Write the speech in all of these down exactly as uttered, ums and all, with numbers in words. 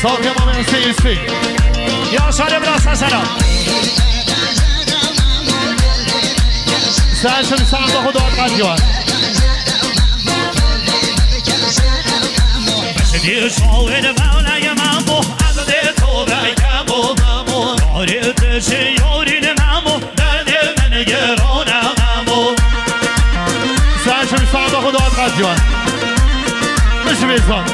Sağ ol, Kemal Hüseyin Yusufî. Yaşar Emrah Sesena. Sen şimdi sağda hudu atmak var. Sidi şovin mevlay mamo, azde tobe kamo mamo. Yori tişi yorin mamo, derdê min gerona mamo. Sen şimdi sağda hudu atmak var. Bizi bezan.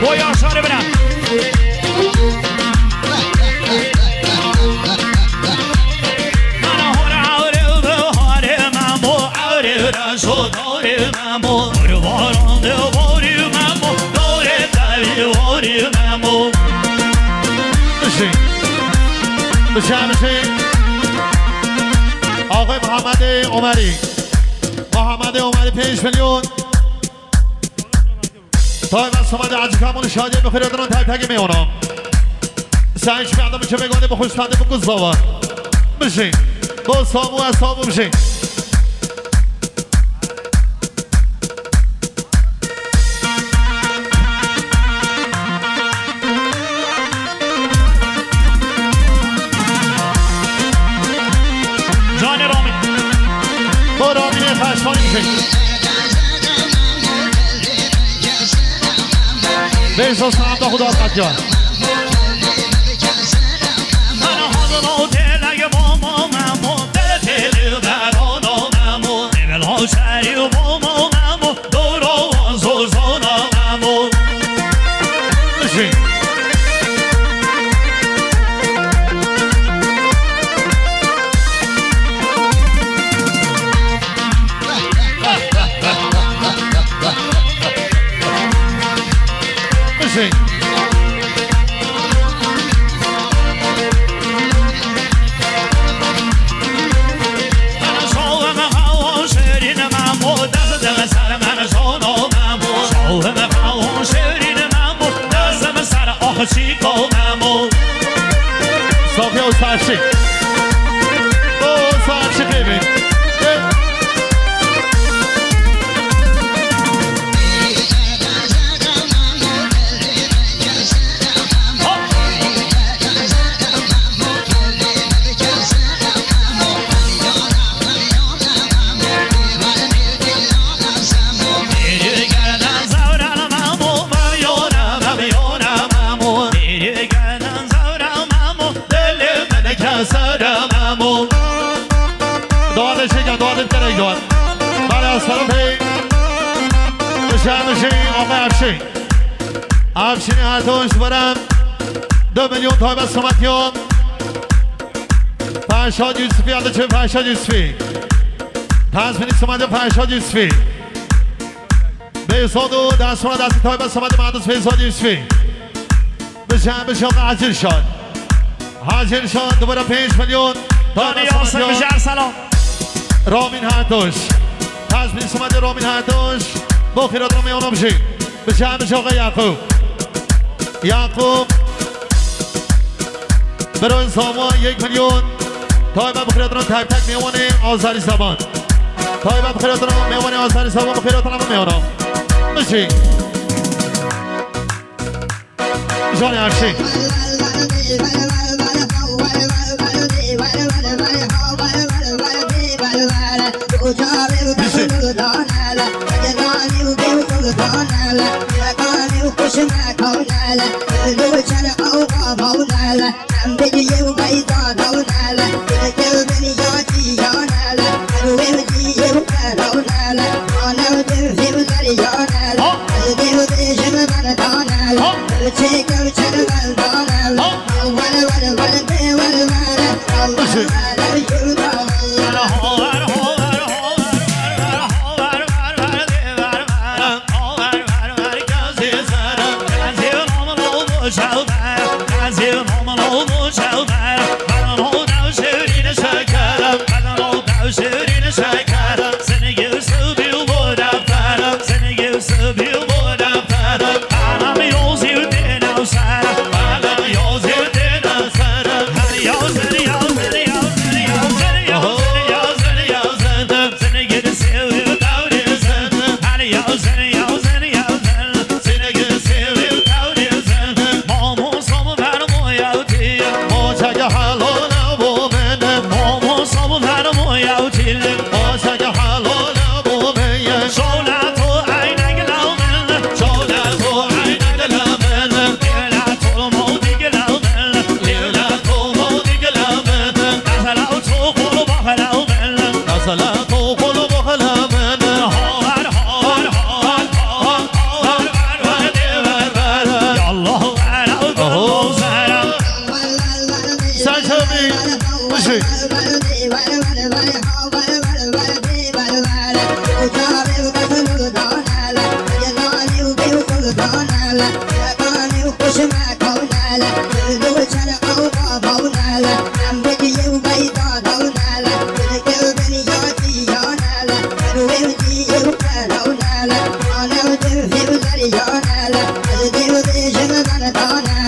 Bo yaşarê bira. Mana hora awre û biharê mamo, awre û rajo dorê mamo. Kurbanan de borî mamo, dorê tevî borî mamo. Bişî. Bişe, bişî. Axê Muhammedê Omerî. Muhammedê Omerî pênc milyon. Taybet Samedê Hacî Kamûn şadiyê bi xêr hatiye, taypekê me ona. Sen hiç bir adamı çöpe gönde bu hustanede bu kız da var. Bişî. Dost sabu, e sabu bişî. Canê Ramî. Bo Ramînê xeşxanî bişî. Bêjdo saeta xwe da qetiya. Bişî. Bişî. Safiye Usta Aşık. O Usta Aşık evi. Doğan eşek, doğan bir kere doğan. Bala sarı pey. Bişe, bişe, ama yapışık. Avşinê Erdoğan ji bo re du milyon taybet Sometiyan. Ferşad Yusufî, adı çi Ferşad Yusufî. Tazmini Sometiyan Ferşad Yusufî. Bêsod û dest sona destî taybet Sometiyan Mahdus Bêsod Yusufî. Bişe, bişe, Hacî Rişad. Hacî Rişad, du re pênc milyon. Taybet Sometiyan. Bijar selam. Ramîn Herdoş. Tazmini Sometiyan Ramîn Herdoş. Bo xîrat Ramîn ona bişî. Bişe, bişe, Yaqûb. Yaqûb. Biron Samuel, yek milyon. Taybet bi xêr hatina tek tek mêwanê Azerî Zeban. Taybet bi xêr hatina mêwanê Azerî Zeban, bi xêr hatina mêwana. Bişî. Janê Erşî. Bişî. Bişî.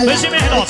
Bişî Mîhran.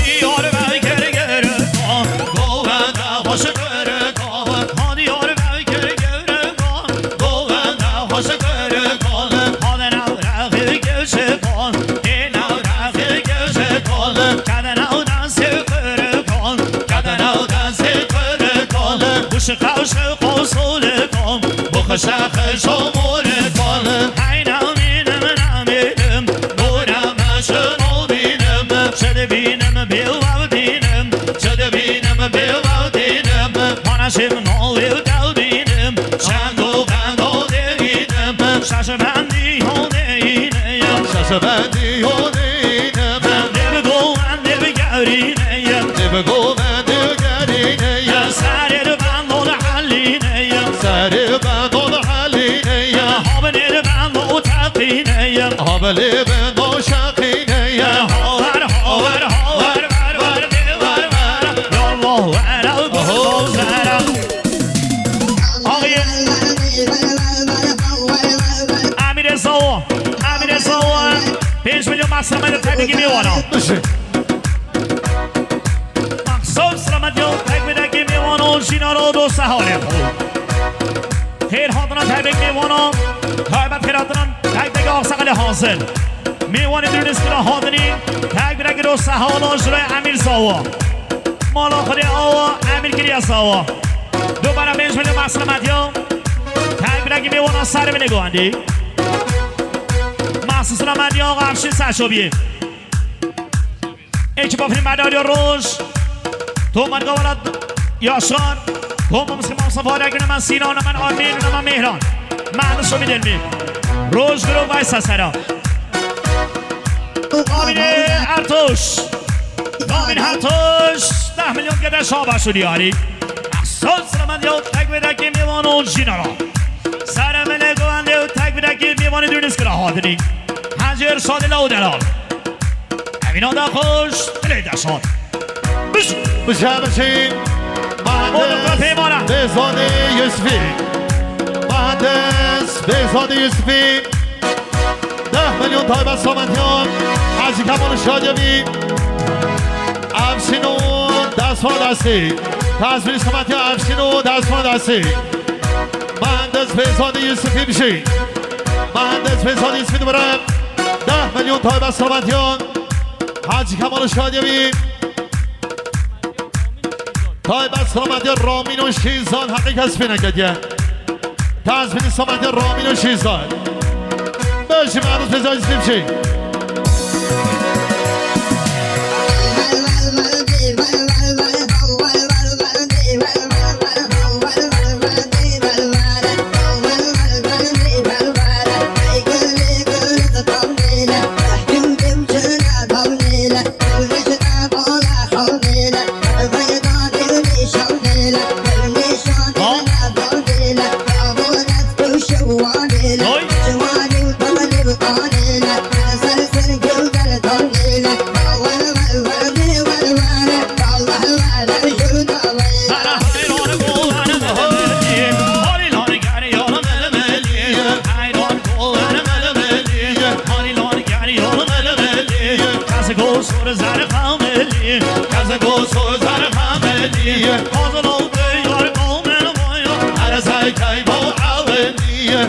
Diyar ve Kirgirkan, govende hoş Kirkan. Ha diyar ve Kirgirkan, govende hoş Kirkan. Ha de nav rexi gevşe kan, e nav rexi gevşe kan. Kede nav dan sev Kirkan, kede nav dan sev Kirkan. Bu şıkav şıkav solikan, bu xışa xışo morikan. Hey nav minim nav minim, bu nav meşin ol binim. Şede binim, bir vav dinim. Çi dibînim bê wewtînim, mana şêv navê û dew dînim. Çend û qend û dêrînim, şaş bendî honeyînim. Şaş bendî honeyînim. Dê bi go wendê bi gerîneyim. Dê bi go wendê bi gerîneyim. Serê di bendo di helîneyim. Serê di bendo di helîneyim. Habinê di bendo û teqîneyim. Habinê bendo şeqîneyim. Hawer, hawer, hawer, ver, ver, dê ver, ver. Yallah, were, Oho. Bozere. Alayê. Emîrê Zawo, Emîrê Zawo. Pênc milyon mahseme de tebrîkî mêwana. Bişî. Maxsûs selamet yo, tek bi tekî mêwana û jînara dosta halê. Xêr hatina tebrîk mêwana. Taybet xêr hatina tek tekî axsaxelê hazir. Mêwanê Dûrnîskira hatinî, tek bi tekî dosta hala ji rê Emîr Zawa. Mala Xwedê awa, Emîr kiriya Zawa. Dubare pênc milyon mahsûs selamet yo. Tek bi tekî mêwana ser binê guhandî. Mahsûs selamet yo, Afşîn Serçobiyê. Ekipa Film Madalya Roj. Tomarga Welat Yaşar. Koma Muslim Mustafa Ergün, hemen Sinan, hemen Armin, hemen Mihran. Mehmet Şomi Delmi. Roj Gro Vaysa Sera. Amine Ertoş. Amin Ertoş. Deh milyon gede şaba şu diyari. Söz selamet yok. Tek bir dakika mivan ol jinara. Sara mele govende tek bir dakika mivanı dürüst kıra hadini. Hacı Erşad ile o delal. Evîna da xweş, dilê de şad. Biş. Bişe bişî. Oğlum, Muhandes peyvana. Bêzadê Yusufî. Muhandes Bêzadê Yusufî. Deh milyon taybet sometiyan. Hacı Kemal Şadiyevî. Evşîn û dest xwe destî. Tazmîn sometiyan Evşîn û dest xwe destî. Muhandes Bêzadê Yusufî bişî. Muhandes Bêzadê Yusufî dibire. Deh milyon taybet sometiyan. Hacî Kemal Şadiyevî. Taybet selametiya Ramîn û Şîzan heqî kes pê neketiye. Tazmînî selametiya Ramîn û Şîzan. Bejî me Rûspê Zayî Spî bişî.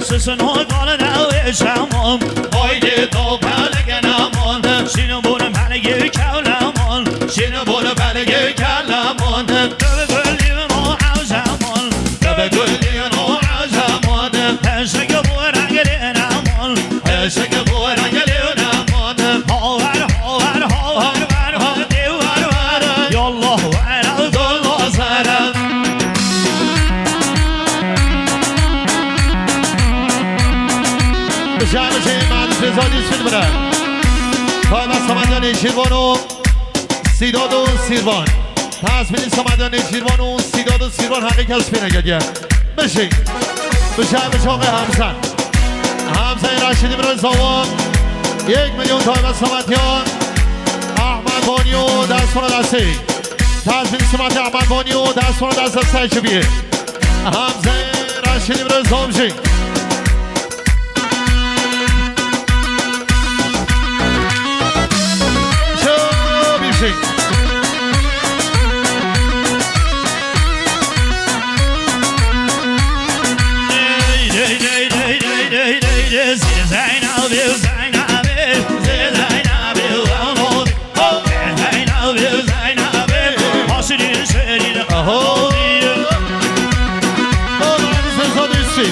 Susun o gol dewê şeman, oy lê do belge naman. Şîn bûn belgê kewleman, şîn bûn belgê kewleman. Kebe gulî no ew zeman, kebe gulî no ew zeman. Eşik bu rengli naman, eşik bu rengli naman. Haver, haver, haver, ver, ver, dê ver, ver. Yallah, ver, dol, zere. Bişar şey, ben Zalî Sîdbire. Taybet Sametya Nêçîrvan û Sîdad û Sîrvan. Tezmînî Sametya Nêçîrvan û Sîdad û Sîrvan heqî kes pê neketiye. Bişî. Bişe, bişoqê Hemze. Hemzeyê Reşîdî bire zawa. Yek milyon Taybet Sametya Ehmed Bonî û dest xwe destê. Tezmînî Sametya Ehmed Bonî û dest xwe destê ser çi bîye. Hemzeyê Reşîdî bire zawa bişî. Aho. Ola, Zezal Yusufî.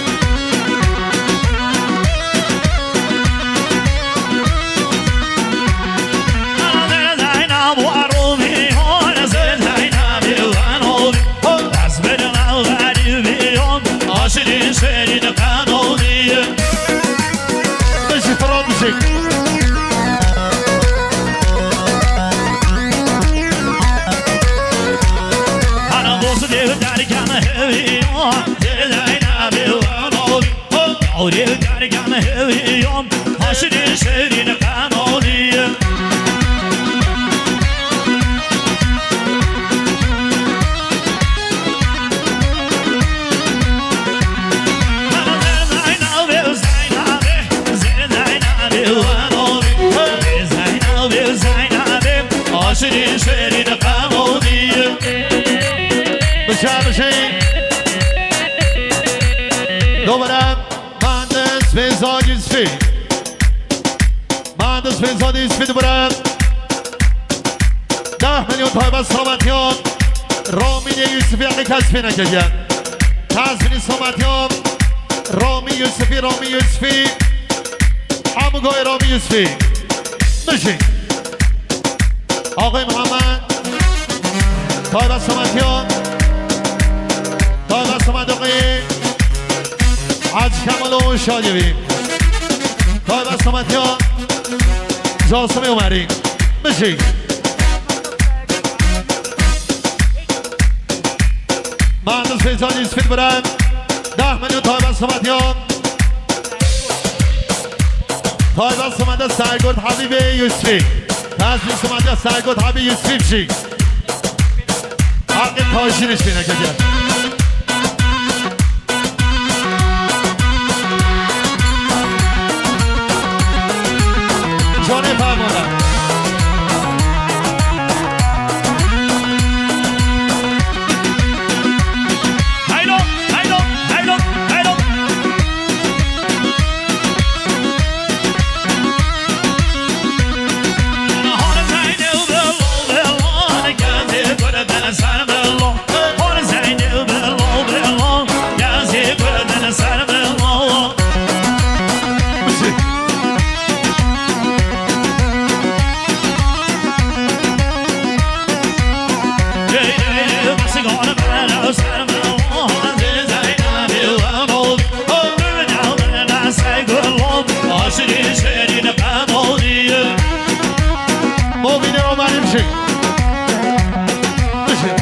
Bişî, Firat, bişî. Bişe, bişe. Dobere. Muhandis Feyza Yusufî. Muhandis Feyza Yusufî dibire. Deh milyon Taybet Sametya. Ramî Yusufî heqî kes pê neketiye. Tezmînî Sametya. Ramî Yusufî, Ramî Yusufî. Hemû goyê Ramî Yusufî. Bişî. Axê Mihemed. Taybet Sametya. Taybet Sametya. Hacî Kemal û Şadî bî. Taybet Sametya. Casimê Umerî. Bişî. Muhandis Feyzan Yusufî dibire. Deh milyon Taybet Sametya. Taybet Sametya Sergot Habîbê Yusufî. Tezmîn Sametya Sergot Habî Yusufî bişî. Heqê tajînê çêneke gel. Canê fermana. Haylo, haylo, haylo, haylo. Movînê Omerî bişî. Bişî.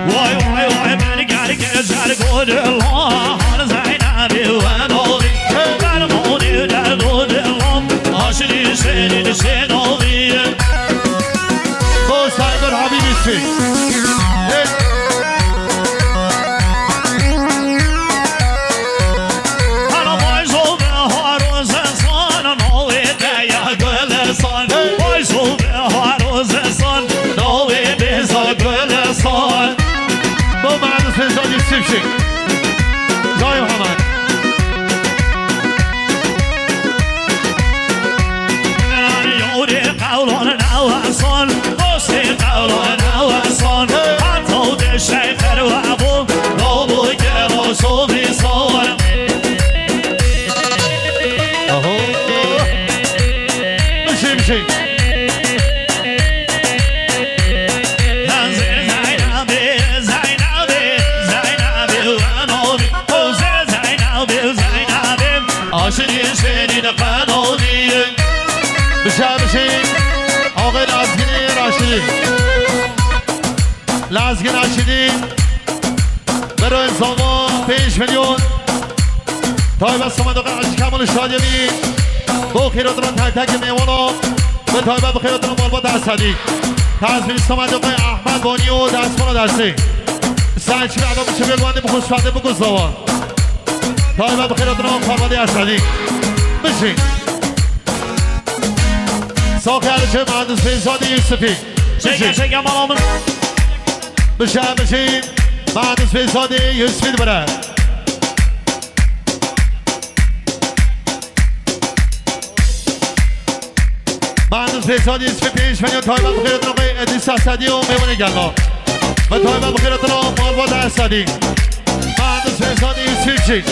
Vay, vay, vay, beni gel gezer gönül, ah, Zeynep'i ben olayım. Ben onu derdu dillam, aşırı senin sen olayım. Bo Sergot Habîbî bişî. Hey. Bo Muhandis Feyzan Yusufî bişî. Zayê Muhammed. Aho. Bişî, bişî. Lezgîn Eşîdî, Beroyê Zava, pênc milyon. Taybet Samedoqê Hecî Kemal Şadiyevî, bo xîretira tek tek mêvana, bi taybet bi xîretira malbat Esedî. Tezmîn Samedoqê Ehmed Bonî û destmala destê. Sen çi adam çi bir wendî bi xweşbextê bikuz Zava. Taybet bi xîretira malbatê Esedî. Bijî. Saxê Ercê Mühendis Feyzadî Yusufî. Çeke, çeke, bala min. Bije, bijî. Mühendis Feyzadî Yusufî dibire. Mühendis Feyzadî Yusufî pênc milyon taybet bi xêretina xwe Edîs Esedî û mêvanê gelma. Bi taybet bi xêretina malbata Esedî. Mühendis Feyzadî Yusufî.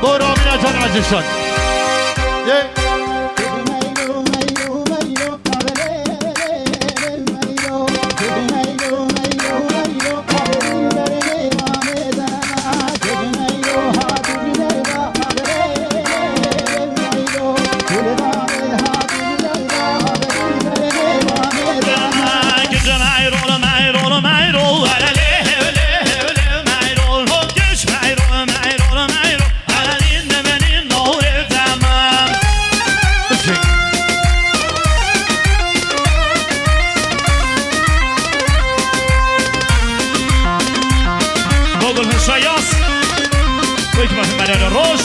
Bo Ramîna Can Ecîşan. Yê. Bogul Hişayas. Wekî me Roj.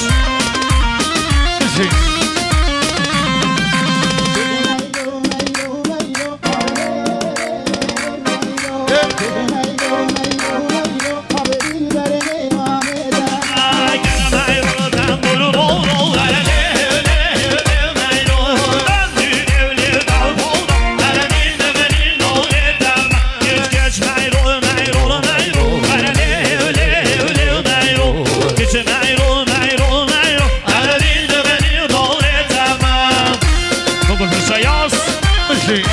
Bugün Hüseyin.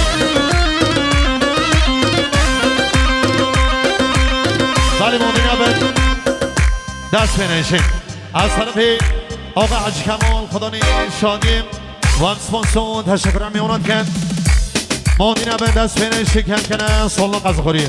Zalim oldun abi. Dest verin şey. Az tarafı Ağa Hacı Kemal, Xudanî şadî, van sponsor, teşekkür ederim, yonan ken. Mondina ben dest verin şey, ken kene, soluna kazı xorî.